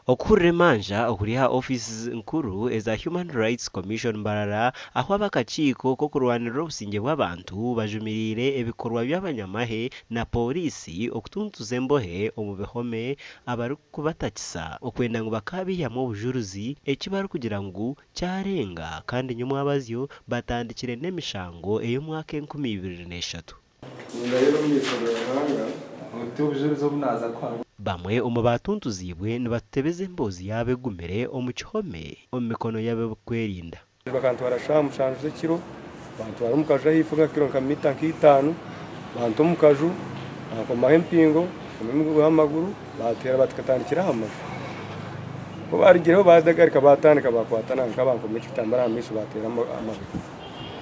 Okuhurira emanja okuri aha ofiisi nkuru eza Human Rights Commission Mbarara ahu ab'akakiiko k'okurwanirira obusingye bw'abantu bajumiriire ebikorwa by'abanyamahe na pooriisi okutuntuza embohe omu bihome abarikubatakisa okwenda ngu bakaabiihamu obujurizi eki barikugira ngu kyarenga kandi nyomwabazyo batandikire n'emishango ey'omwaka 2003. Nindahira omu maisho ga Ruhanga. Oti obujurizi obu naaza kuha. Bamwe omu batuntuziibwe nibatutebeza emboozi yaabo egumire omu kihome omu mikono y'ab'okwerinda. Bakantwara shaaha mushanju z'ekiro, bantwara omu kaju ahaifo nka kiro nka mita nk'itaano, banta omu kaju, bankomaho empingo, bankoma emigugu aha maguru, banteera batukatandikira aha maju. Ku baarugireho baagaruka baatandika baakwata nanka bankoma ekitambara aha maisho banteera amaguru.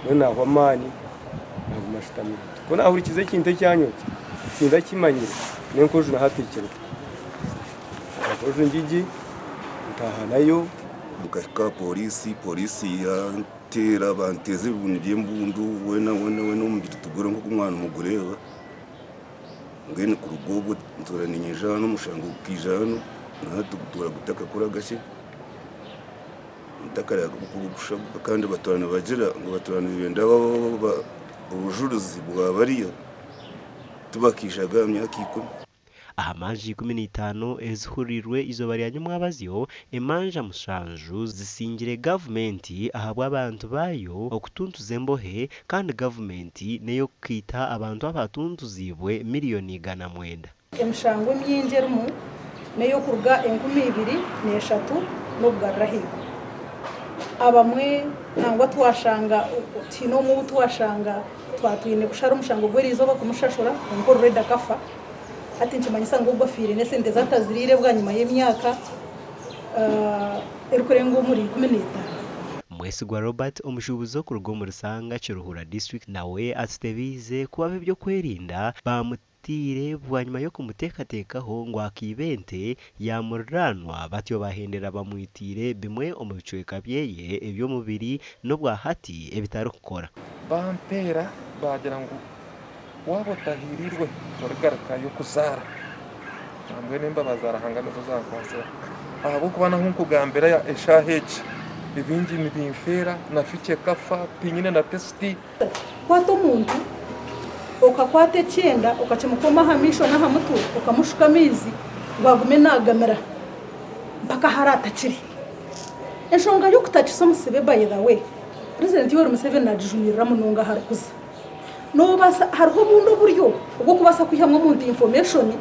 Mbwenu naahwa amaani naaguma nshutamire. Ku naahurikize ekintu ekyanyokya, tindakimanyire, n'enkoju na hati ekiriho. Enkoju ngigi ntaaha nayo. Nkahika aha pooriisi, pooriisi yanteera banteeza ebibunu by'embundu weena weena weena omubiri tiguriho nk'oku mwaba nimugureeba. Mbwenu kuruga obwo ntuura niinyija hanu omushango gukaija hanu na hati gutuura gutakakora ki? Ntakaraaga kandi batuura nibagira ngu batuura nibenda obujurizi bwa bariya tibakaijaga aha myaka ikumi. Aha manja 15 ezihuriirwe eizooba rya nyomwabazyo, emanja mushanju zisingire gavumenti ahabw'abantu baayo okutuntuza embohe kandi gavumenti n'ey'okukaita abantu abatuntuziibwe miriyoni 190. Emishango emingi erimu n'ey'okuruga 2003 n'okugarura ahaiguru. Abamwe nangwa twashanga tihaine omwe ou twashanga twaba twine kushara omushango gw'eriizooba kumushashura kwonka already akafa. Hati nikimanyisa ngu ogwo afiire n'esente ezi ataziriire bwanyima y'emyaka erikurenga omuri 15. Mwesigwa Robert omushuubuzi okuruga omuri Sanga Kiruhura District nawe atutebiize ku ab'eby'okwerinda baamutaire bwanyima y'okumuteekateekaho ngu akaiba ente ya muriraanwa batyo bahendera bamwitiire bimwe omu bicweka byeye eby'omubiri n'obwahati ebitarikukora. Bampeera baagira ngu Waaba otahiirirwe torigarukayo kuzaara. Nambwenu embabazi za Ruhanga nizo zankwatsire ahabw'okuba n'ahu nkugambira eshaaha egi ebingi nibinfeera na future ekafa tinyine na tesiti. Kwata omuntu okakwata ekyenda okakimukoma aha maisho n'aha mutwe okamushuka amaizi ngu agume naagamira mpaka ahu araatakire. Enshonga y'okutakisa omusibe by the way, Purezidenti Yoweri Museveni naagijumirira munonga ahu arikuza. Noobaasa, hariho obundi oburyo obw'okubaasa kwihamu omuntu information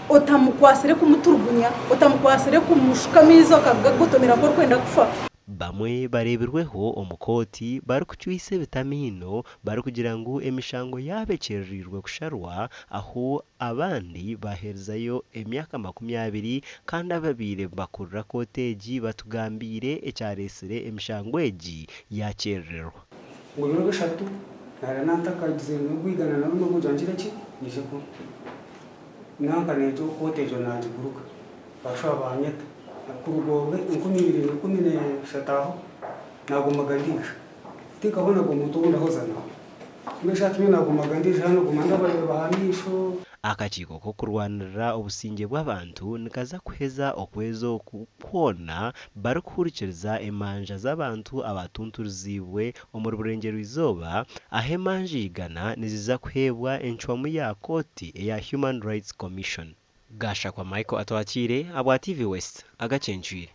otamukwatsire kumuturugunya, otamukwatsire kumushuka amaizi akagotomera nk'orikwenda kufa. Bamwe bareebirweho omu kooti barikucwisa ebitamiino barikugira ngu emishango yaabo ekyerereirwe kusharwa ahu abandi baheerizayo emyaka 20 kandi ababaire nibakurira kooti egi batugambiire ekyareetsire emishango egi yakyerererwa. Ngu ebiro bishatu naarira nantakagizire n'ogwigana na rumwe kugira ngire ki, nyije ku nanka n'egyo kooti egyo naagiguruka baashuba baanyeta. Kuruga obwe 2013 aho naagumaga ndiija tinkabonaga omuntu ou ndahoza nawe. Mbwenu shi hati nyowe naagumaga ndiija hanu guma ndabareeba aha maisho. Akakiiko k'okurwanirira obusingye bw'abantu nikaza kuheza okwezi oku kwona barikuhurikiriza emanja z'abantu abatunturiziibwe omuri Burengyerwa-izooba ahu emanja igana niziza kuheebwa encwamu ya kooti eya Human Rights Commission. Gashakwa Michael Atwakiire ahabwa TV West, agacencwire.